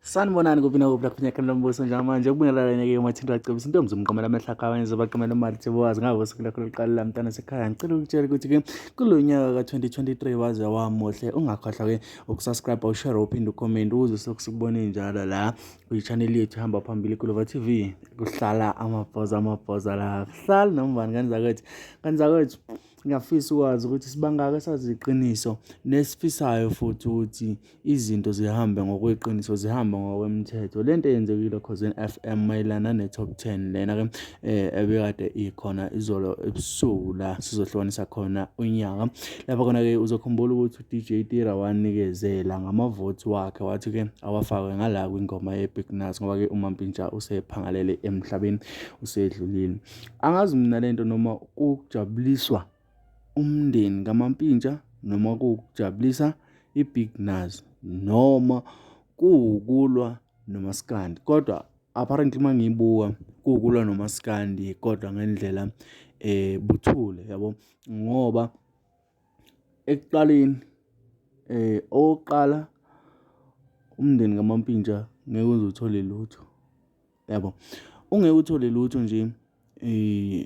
Sanibonani kuphi nakuphi lapho nyakhani lombuso njengamanje ukubingelelane-ke umathinto acebisa intombi zomqomela amehlo akho abanye zobaqomela imali thibowazi ngabo usuku lakho lokuqala la mntana sekhaya. Ngicela ukutshela ukuthi-ke kulo nyaka ka-2023 waze wamuhle. Ungakhohlwa-ke ukusubscribe, ushare, uphinde ucomment ukuze sokusikubone njalo la kwi-channel yethu ihamba phambili Gulova TV. Kuhlala amabhoza amabhoza la, kuhlala noma ubani kanzakwethu kanzakwethu. Ngiyafisa ukwazi ukuthi sibangaka esazi iqiniso nesifisayo futhi ukuthi izinto zihambe ngokweqiniso, zihambe ngokwemthetho. Le nto eyenzekile Okhozini FM mayelana ne-top 10 lena-ke ebekade ikhona izolo ebusuku la sizohlukanisa khona unyaka. Lapho khona-ke uzokhumbula ukuthi u-DJ Tira wanikezela ngamavoti wakhe wathi-ke awafakwe ngala kwingoma ye-Big Nuz ngoba-ke uMampintsha usephangalele emhlabeni, usedlulile. Angazi mina lento noma kujabuliswa umndeni kaMampintsha noma kuwukujabulisa iBig Nuz noma kuwukulwa nomaskandi, kodwa apparently uma ngiyibuka kuwukulwa nomaskandi kodwa ngendlela buthule yabo, ngoba ekuqaleni okokuqala umndeni kaMampintsha ngeke uze uthole lutho. Yabo, ungeke uthole lutho nje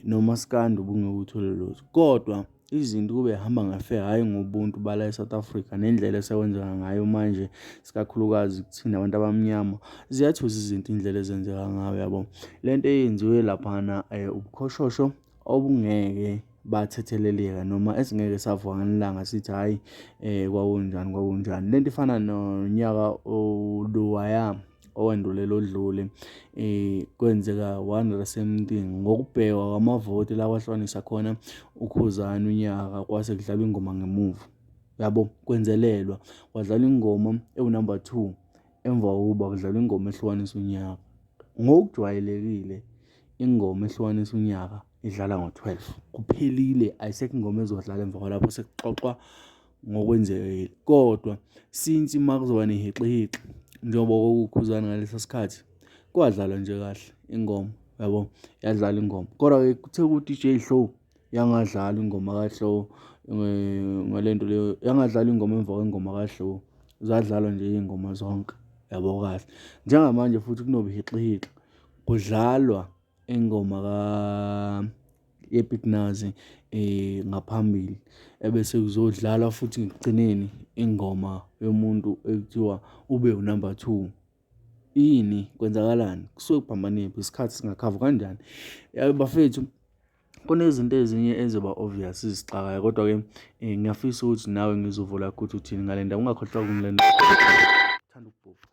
nomaskandi ubungeke uthole lutho, kodwa izinto kube hamba nge-fair hhayi ngobuntu bala e-South Africa nendlela esekwenzeka ngayo manje, isikakhulukazi kuthina abantu abamnyama, ziyathusa izinto indlela ezenzeka ngayo yabo. Le nto eyenziwe laphana ubukhoshosho obungeke bathetheleleka noma esingeke savuka ngelinye ilanga sithi hhayi kwakunjani kwakunjani. Le nto ifana nonyaka lowaya owandulela odlule kwenzeka one the same thing ngokubhekwa kwamavoti la kwahlukanisa khona uKhuzani unyaka kwase kudlalwa ingoma ngemuva yabo, kwenzelelwa kwadlalwa ingoma ewunumber 2 emva kokuba kudlalwa ingoma ehlukanisa unyaka. Ngokujwayelekile ingoma ehlukanisa unyaka idlala ngo-12 kuphelile, ayisekho ingoma ezodlala emva kwalapho sekuxoxwa ngokwenzekile. Kodwa since uma kuzoba nehixihixi njengoba kwakuwuKhuzani ngalesa sikhathi, kwadlalwa nje kahle ingoma yabo, yadlala ingoma. Kodwa-ke kuthe ku-D_J Hlo yangadlalwa ingoma kaHlo ngale nto leyo, yangadlalwa ingoma emva kwengoma kaHlo, zadlalwa nje iy'ngoma zonke yabo kahle. Njengamanje futhi kunobuhixihixi kudlalwa ingoma ye-Big Nuz ngaphambili ebese kuzodlalwa futhi ekugcineni ingoma yomuntu ekuthiwa ube unumber 2. Ini kwenzakalani? Kusuke kuphambanephi? Isikhathi singakhavwa kanjani? Bafethu, kunezinto ezinye eziba obvious ezixakayo, kodwa-ke ngiyafisa ukuthi nawe ngizwe uvo lwakho ukuthi uthini ngale ndaba. Ungakhohlwa ukungilandela. Thanda ukubhubha.